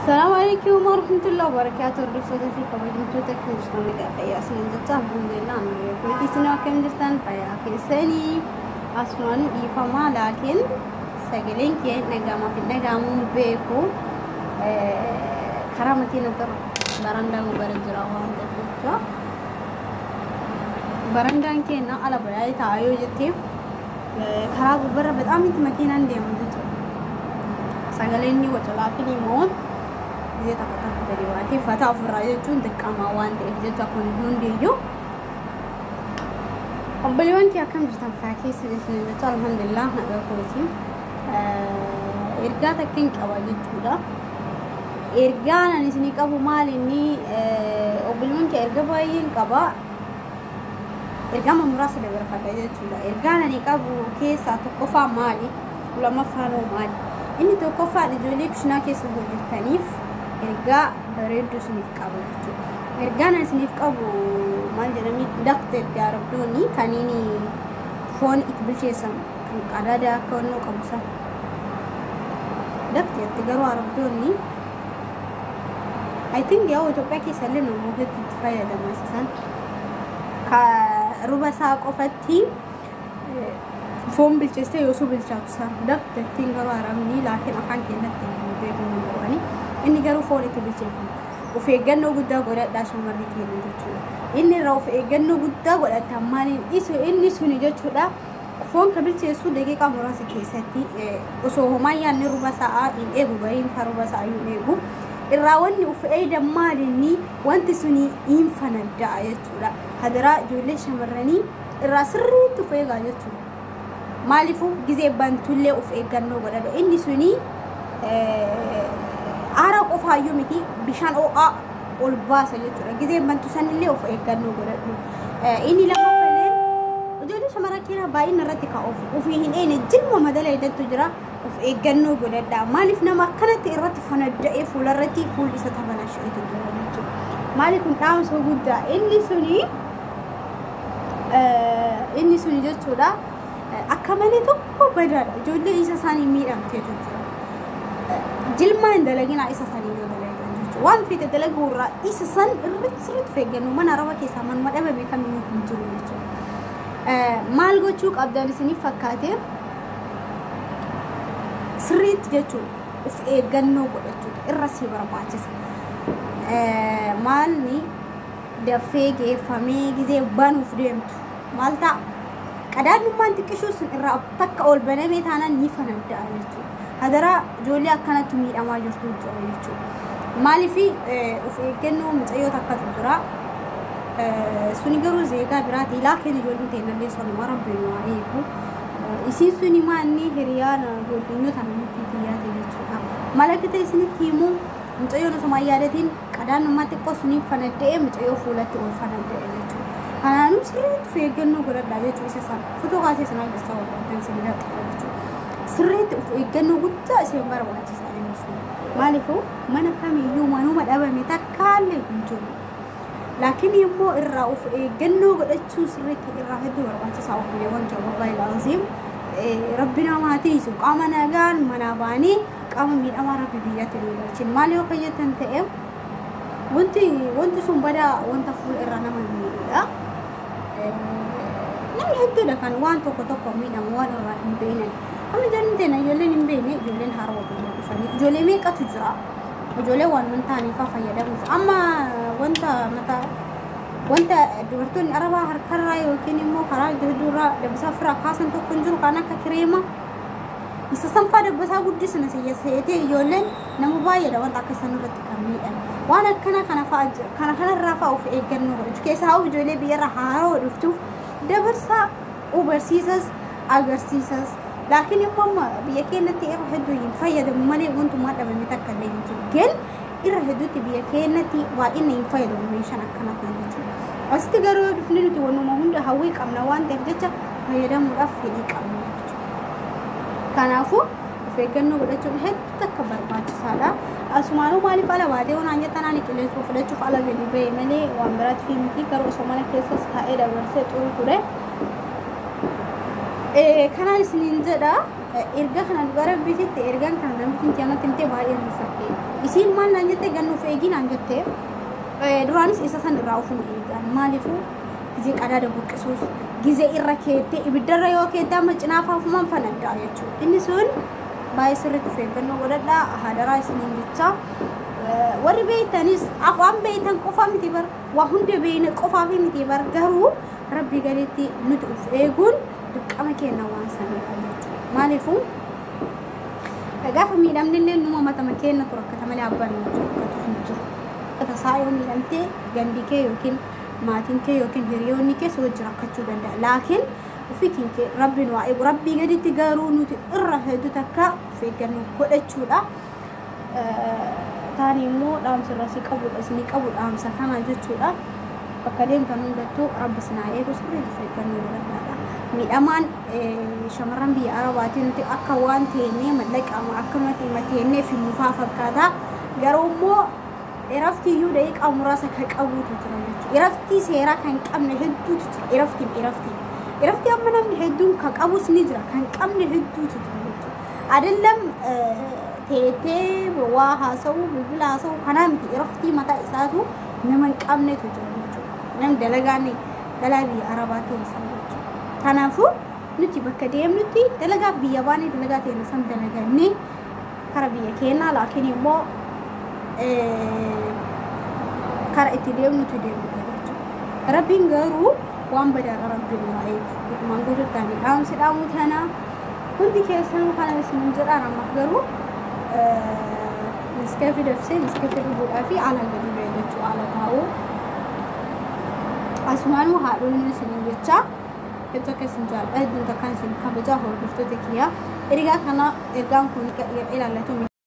Assalamu alaikum warahmatullahi wabarakatuh. Hordoftoota fi kabajamtoota kiristaanota fayyaa isiniin jecha, alhamdulillah, amma kooti. Isin akkam jirtan? Fayyaa keessanii? Asumaan dhiifamaa, laakiin sagaleen kee dhaga'amaaf hin dhaga'amuun beeku. Karaa makiina irra barandaa gubbara jira waan ta'eef jecha, barandaan keenya ala bayaa ta'a yoo jettee, karaa gubbarra bexaam itti makiinaan deemu jechuudha. Sagaleen ni waca, laakiin immoo biyya takka takka gadi baatee fataa ofirraa jechuun dirqama waan ta'eef jecha kun hundiyyuu. Obboleewwan kee, akkam jirtan? Fayyaa keessa isin jecha, alhamdulillah, nagaa kooti. Ergaa takka hin qaba jechuudha. Ergaan ani isinii qabu maal inni? Obboleewwan kee, erga baay'een qaba. Ergama muraasa dabarfadha jechuudha. Ergaan ani qabu keessaa tokkoffaa maali? Lammaffaan hoo maali? Inni tokkoffaan ijoollee kushinaa keessa hojjetaniif ergaa bareedduu isiniif qaba jechuudha. Ergaan ani isiniif qabu maal jedhamii, daqteetti arabdoonni kaniin foon itti bilcheessan kan qadaada akka onnoo qabu san. Daqteetti garuu arabdoonni, I think, yaa Itoophiyaa keessa illee namoota hedduutti fayyadamu isaan. Ka ruba isaa qofatti foon bilcheessee yoo bilchaatu san daqteettiin garuu arabni, laakiin afaan keenyatti hin beeku namoonni. Inni garuu foon itti bilcheeffamu. Of eeggannoo guddaa godhadhaa shamarri keenya jechuudha. Inni irraa of eeggannoo guddaa godhata maaliin inni suni jechuudha. Foon ka bilcheessu daqiiqaa muraasa keessatti osoo homaa yaadne ruba sa'aa hin eegu, gariin fa ruba sa'aa hin eegu. Irraa wanni of eegan maalinni wanti suni hin fanadda'a jechuudha. Hadaraa ijoollee shamarranii irraa sirriitti of eegaa jechuudha. Maaliifuu gizee bantullee of eeggannoo godhadhu. Inni suni aara qofaayyuu miti, bishaan ho'aa ol baasa jechuudha. Gizee bantu sanillee of eeggannoo godhadhu. Inni lammaffallee ijoollee shamarran keenya baay'ina irratti kan ofii hin eegne jilma madala hedduutu jira. Of eeggannoo godhadha. Maaliif nama akkanatti irratti fanadda'ee fuularratti fuulli isa tabalasheetu jira jechuudha. Maaliif kun dhaamsa guddaa inni suni jechuudha. Akka malee tokko badaadha. Ijoollee isa isaanii miidhamteetu jira. Jilmaa hin dalaginaa isa sanii yoo dalagan jechuudha. Waan fite dalaguu irraa isa san irratti sirriitti of eeggannoo mana araba keessaa manuma dhabame kamiyyuu hin jiru jechuudha. Maal gochuu qabdan isiniif fakkaate? Sirriitti jechuudha, of eeggannoo godhachuudha irra si barbaachisa. Maalni dafee geeffamee gizee banuuf deemtu maal ta'a? Qadaadnummaan xiqqishuu sun irraa takka ol banamee taanaan ni fanadda'a jechuudha. Hadaraa ijoollee akkanatti miidhamaa jirtu jira jechuudha. Maaliif of eeggannoo mucayyoo takkatu jira. Suni garuu zeegaa biraati. Laakiin ijoolleen teennallee sonuma rabbiin waa eegu. Isiin suni maanni hiriyaa godinyoota namatti xiyyaate jechuudha. Malakita isinitti himuu, mucayyoon osuma yaadatiin qadaannummaa xiqqoo suniin fanadda'ee mucayyoo fuulatti ol fanadda'e jechuudha. Kanaanuu sirriitti of eeggannoo godhadhaa jechuudha isa sana. Fotoo kaasee sanaa keessa barbaadan isin irratti jechuudha. Sirriitti of eeggannoo guddaa isin barbaachisa inni sun. Maaliifuu mana kamiyyuu manuma dhabame takkaallee hin jiru. Laakiin immoo irraa of eeggannoo godhachuun sirriitti irraa hedduu barbaachisaa, obboleewwan keenya, wallahi laaziim. Rabbi namaa tiisu, qaama nagaan manaa baanii qaama miidhamaa rabbi biyyatti nu galchin. Maal yoo fayyaddan ta'e, wanti sun badaa wanta fuula irraa nama miidhudha. Namni hedduudha kan waan tokko tokko miidhamu waan irraa hin beekne. Amma ijoolleen teenya, ijoolleen hin beekne, ijoolleen haroo biyya dhufanii ijoollee meeqatu jira. Ijoollee waan hin taaneefaa fayyadamuuf amma wanta mataa wanta dubartoonni arabaa harkarraa yookiin immoo karaa hedduurraa dabbasaa ofirraa kaasan tokko hin jiru, kan akka kireema isa sanfaa dabbasaa guddisna seetee ijoolleen nama baay'eedha wanta akka isaan irratti kan miidhan. Waan akkana kana fa'aa jira. Kana kanarraa fa'aa of eeggannoo godhachuu keessaa haa ijoollee biyyarra haaroo dhuftuuf dabarsaa hubarsiisas agarsiisas. Laakiin immoo biyya keenyatti irra hedduu hin fayyadamu malee wantummaa dhabame takka illee hin jiru. Gen irra hedduutti biyya keenyatti baay'ina hin fayyadamu meeshaan akkana kun jechuudha. Asitti garuu yoo dhufne nuti wanuma hunda hawwii qabna waan ta'eef jecha fayyadamuudhaaf fedhii qabna jechuudha. Kanaafuu of eeggannoo godhachuun hedduu takka barbaachisaadha. Asumaanuu maaliif ala baatee waan jettan, ani qilleensa fudhachuuf ala gadi ba'e malee waan biraatti fi miti, garuu osoo mana keessas taa'ee dabarsee xuru ture. Kanaan isiniin jedha. Erga kana dhugaa Rabbiititti ergaan kana namni anatti himtee baay'ee rifadhe. Isiin maal naan jette? Gannuuf eegii naan jette. Duraanis isa san irraa ofuma eegan. Maaliifuu gizee qadaada buqqisuus gizee irra keettee ibiddarra yoo keettee amma cinaa ofumaan fanaddaa jechuudha. Inni sun baay'ee sirriitti of eeggannoo godhadhaa, hadaraa isiniin jecha. Warri beeytanis afaan beeytan qofa miti bar, waa hunda beeyna qofaaf miti bar, garuu Rabbii gaditti nuti of eeguun dirqama keenya waan sanidha jechuudha. Maaliifuu gaafa miidhamni illee numa matama keenya tura akkata malee abbaan nuti rakkatu hin jiru. Akka tasaa yoo miidhamtee gandi kee yookiin maatiin kee yookiin hiriyoonni kee si wajji rakkachuu danda'a. Laakiin ofiitiin kee Rabbiin waa eegu. Rabbii gaditti garuu nuti irra hedduu takka of eeggannoo godhachuudha. Taani immoo dhaamsa irraa si qabudha, isinii qabu dhaamsa kana jechuudha. Bakka deemtan hundattuu Rabbi isin haa eegu, sirriitti of eeggannoo godhadhaadha. Miidhamaan shamarran biyya Arabaatiin nuti akka waan teennee mallaqa akkanumatti hima teennee finnufaa fakkaata. Garuu immoo irafti iyyuu daqiiqaa muraasa kan qabuutu jira jechuudha. Iraftii seeraa kan qabne hedduutu jira. Iraftiin iraftiin. Iraftii amma namni hedduun kan qabus ni jira. Kan qabne hedduutu jira jechuudha. Adillam teetee waa haasa'uu, bilbila haasa'uu kanaa miti, iraftii mataa isaatu nama hin qabnetu jira jechuudha. Namni dalagaan dalaa biyya Arabaa keessa jechuudha. Kanaafuu nuti bakka deemnutti dalagaaf biyya baanee dalagaa teenya san dalagannee kara biyya keenyaa, laakiin immoo kara itti deemnutu deemudha jechuudha. Rabbiin garuu waan badaarra Rabbiin nu haa eegu. Dhugumaan guututti ani dhaamsi dhaamuu tana hundi keessanuu kana isin jedhaan. Amma garuu Nescafé dabsee Nescafé dhuguudhaa fi ala gadi ba'e jechuudha, ala taa'u. Asumaanuu haadholiin isiniin jecha hedduu akka isin jaalladha, hedduun takkaan isin kabajaa, hordoftoota kiyyaa. Ergaa kana, ergaan kun ilaallatu.